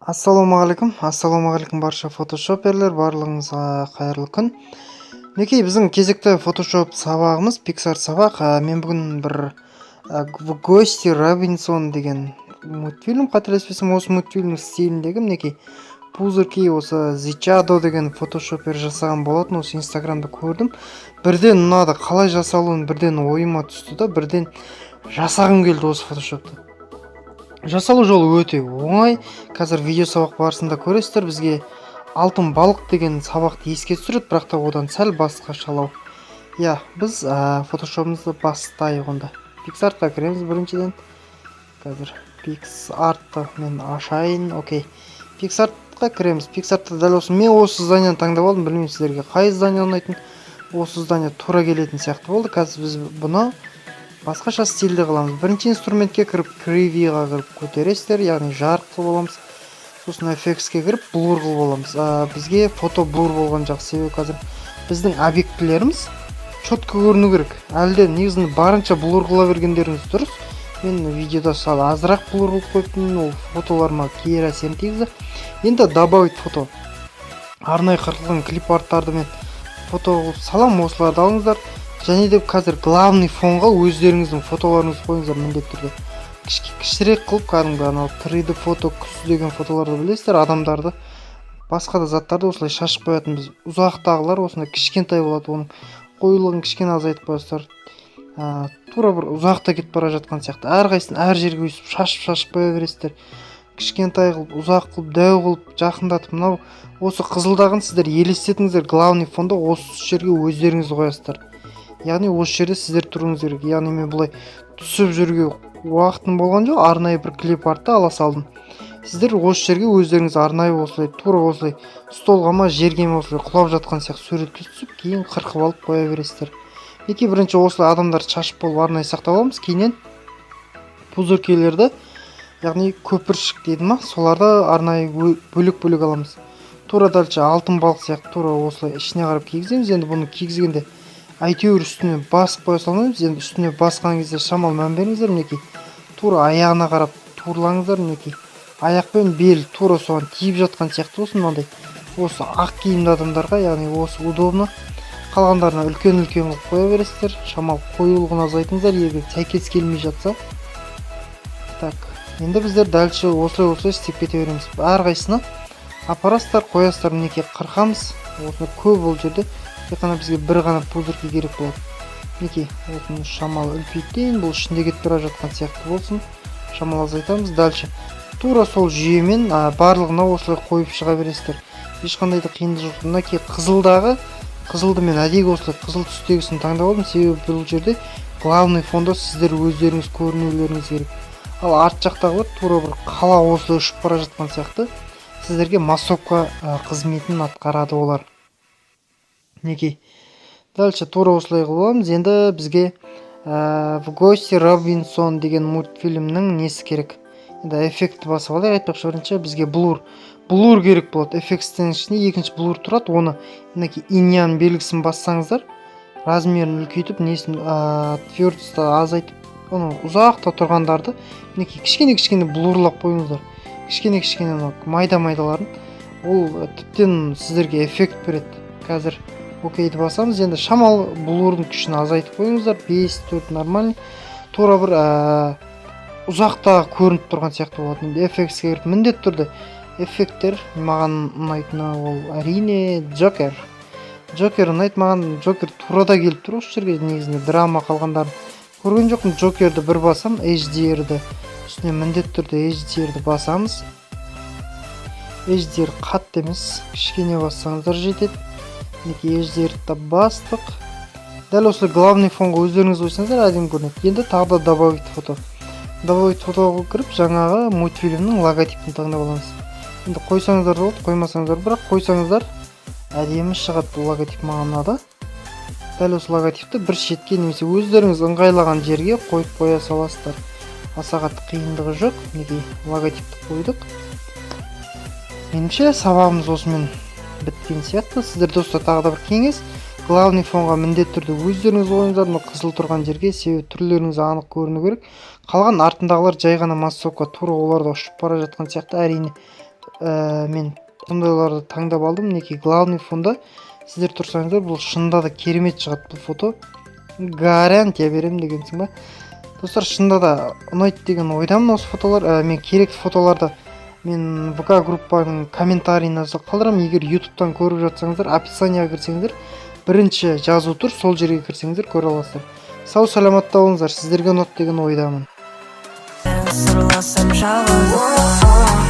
Ассалаумағалейкум, ассалаумағалейкум, барша фотошоперлер, барлығыңызға қайырлы күн. Мінекей, біздің кезекті фотошоп сабағымыз, PicsArt сабақ. Мен бүгін бір «В гости Робинсон» деген мультфильм, қателеспесем, осы мультфильмнің стиліндегі, мінекей, пузырьки осы Зичадо деген фотошопер жасаған болатын. Осы Инстаграмда көрдім, бірден ұнады. Қалай жасалуын бірден ойыма түсті да, бірден жасағым келді. Осы фотошопты жасалу жолы өте оңай, қазір видео сабақ барысында көресіздер. Бізге «Алтын балық» деген сабақты еске түсіреді, бірақ та одан сәл басқашалау. Иә, біз фотошопымызды бастайық онда. PicsArt-қа кіреміз біріншіден. Қазір PicsArt-ты мен ашайын. Окей, PicsArt-қа кіреміз. PicsArt-та дәл осы, мен осы зданияны таңдап алдым. Білмеймін, сіздерге қай здание ұнайтын, осы здание тура келетін сияқты болды. Қазір біз бұны басқаша стильде қыламыз. Бірінші инструментке кіріп, кривиға кіріп көтересіздер, яғни жарық қылып аламыз. Сосын эффектіске кіріп, блур қылып аламыз. Бізге фото блур болған жақсы, себебі қазір біздің объектілеріміз четко көріну керек. Әлі де негізінде барынша блур қыла бергендеріңіз дұрыс. Мен видеода сәл азырақ блур қылып қойыппын, ол фотоларыма кері әсерін тигізді. Енді добавить фото, арнайы қырқылған клип арттарды мен фото қылып саламын, осыларды алыңыздар. Және де қазір главный фонға өздеріңіздің фотоларыңызды қойыңыздар міндетті түрде. Кішірек қылып, кәдімгі анау 3D фото, күз деген фотоларды білесіздер, адамдарды, басқа да заттарды осылай шашып қоятынбыз. Ұзақтағылар осындай кішкентай болады, оның қоюлығын кішкене азайтып қоясыздар. Тура бір ұзақта кетіп бара жатқан сияқты. Әрқайсысын әр жерге өйстіп шашып шашып қоя бересіздер, кішкентай қылып, ұзақ қылып, дәу қылып, жақындатып. Мынау осы қызылдағын сіздер елестетіңіздер, главный фонда осы жерге өздеріңіз қоясыздар, яғни осы жерде сіздер тұруыңыз керек. Яғни мен бұлай түсіп жүруге уақытым болған жоқ, арнайы бір клип артты ала салдым. Сіздер осы жерге өздеріңіз арнайы осылай, тура осылай столға ма, жерге ме, осылай құлап жатқан сияқты суретке түсіп, кейін қырқып алып қоя бересіздер. Мінекей, бірінші осылай адамдарды шашып болып арнайы сақтап аламыз. Кейіннен пузырькилерді, яғни көпіршік дейді ма, соларды арнайы бөлек бөлек аламыз. Тура дальше алтын балық сияқты тура осылай ішіне қарап кигіземіз. Енді бұны кигізгенде әйтеуір үстіне басып қоя салмаймыз. Енді үстіне басқан кезде шамалы мән беріңіздер. Мінекей, тура аяғына қарап турлаңыздар. Мінекей, аяқ пен бел тура соған тиіп жатқан сияқты болсын. Мынандай осы ақ киімді адамдарға, яғни осы удобно. Қалғандарына үлкен үлкен қылып қоя бересіздер. Шамалы қоюлығын азайтыңыздар, егер сәйкес келмей жатса. Так, енді біздер дальше осылай осылай істеп кете береміз. Әрқайсысына апарасыздар, қоясыздар. Мінекей, қырқамыз осыны. Көп бұл жерде тек қана бізге бір ғана пузырьки керек болады. Мінекей, осыны шамалы үлкейтейін, бұл ішінде кетіп бара жатқан сияқты болсын. Шамалы азайтамыз. Дальше тура сол жүйемен барлығына осылай қойып шыға бересіздер, ешқандай да қиындық жоқ. Мінекей, қызылдағы, қызылды мен әдейі осылай қызыл түстегісін таңдап алдым, себебі бұл жерде главный фонда сіздер өздеріңіз көрінулеріңіз керек. Ал арт жақтағылар тура бір қала осылай ұшып бара жатқан сияқты, сіздерге массовка қызметін атқарады олар. Мінекей, дальше тура осылай қылып аламыз. Енді бізге «В гости Робинсон» деген мультфильмнің несі керек? Енді эффектті басып алайық. Айтпақшы, бірінші бізге блур керек болады. Эффекттің ішінде екінші блур тұрады. Оны, мінекей, инь белгісін бассаңыздар, размерін үлкейтіп, несін, твердостьті азайтып, оны ұзақта тұрғандарды, мінекей, кішкене кішкене блурлап қойыңыздар, кішкене кішкене мынау майда майдаларын. Ол тіптен сіздерге эффект береді. Қазір окейді басамыз. Енді шамалы блурдың күшін азайтып қойыңыздар, 5, 4 нормальный, тура бір ұзақта көрініп тұрған сияқты болады. Енді эффектіске кіріп, міндетті түрде эффекттер маған ұнайтыны ол, әрине, Джокер. Джокер ұнайды маған. Джокер тура да келіп тұр осы жерге. Негізінде драма, қалғандарын көрген жоқпын. Джокерді бір басам, HDR-ді үстіне, міндетті түрде HDR-ді басамыз. HDR қатты емес, кішкене бассаңыздар жетеді. Мінекей, HDR-ді бастық. Дәл осылай главный фонға өздеріңіз қойсаңыздар, әдемі көрінеді. Енді тағы да добавить фото. Добавить фотоға кіріп, жаңағы мультфильмнің логотипін таңдап аламыз. Енді қойсаңыздар да болады, қоймасаңыздар, бірақ қойсаңыздар, әдемі шығады. Бұл логотип маған ұнады. Дәл осы логотипті бір шетке немесе өздеріңіз ыңғайлаған жерге қойып қоя саласыздар, аса қатты қиындығы жоқ. Мінекей, логотипті қойдық. Меніңше, сабағымыз осымен біткен сияқты. Сіздер, достар, тағы да бір кеңес: главный фонға міндетті түрде өздеріңіз қойыңыздар, мына қызыл тұрған жерге, себебі түрлеріңіз анық көріну керек. Қалған артындағылар жай ғана массовка, тура олар да ұшып бара жатқан сияқты. Әрине, Мен сондайларды таңдап алдым. Мінекей, главный фонда сіздер тұрсаңыздар, бұл шынында да керемет шығады бұл фото, гарантия беремін дегенсің ба, достар. Шынында да ұнайды деген ойдамын осы фотолар. Мен керекті фотоларды мен ВК группаның комментарийіне қалдырамын. Егер Ютубтан көріп жатсаңыздар, описанияға кірсеңіздер, бірінші жазу тұр, сол жерге кірсеңіздер, көре аласыздар. Сау саламатта болыңыздар, сіздерге ұнады деген ойдамын. Сырласам жалғыздықта.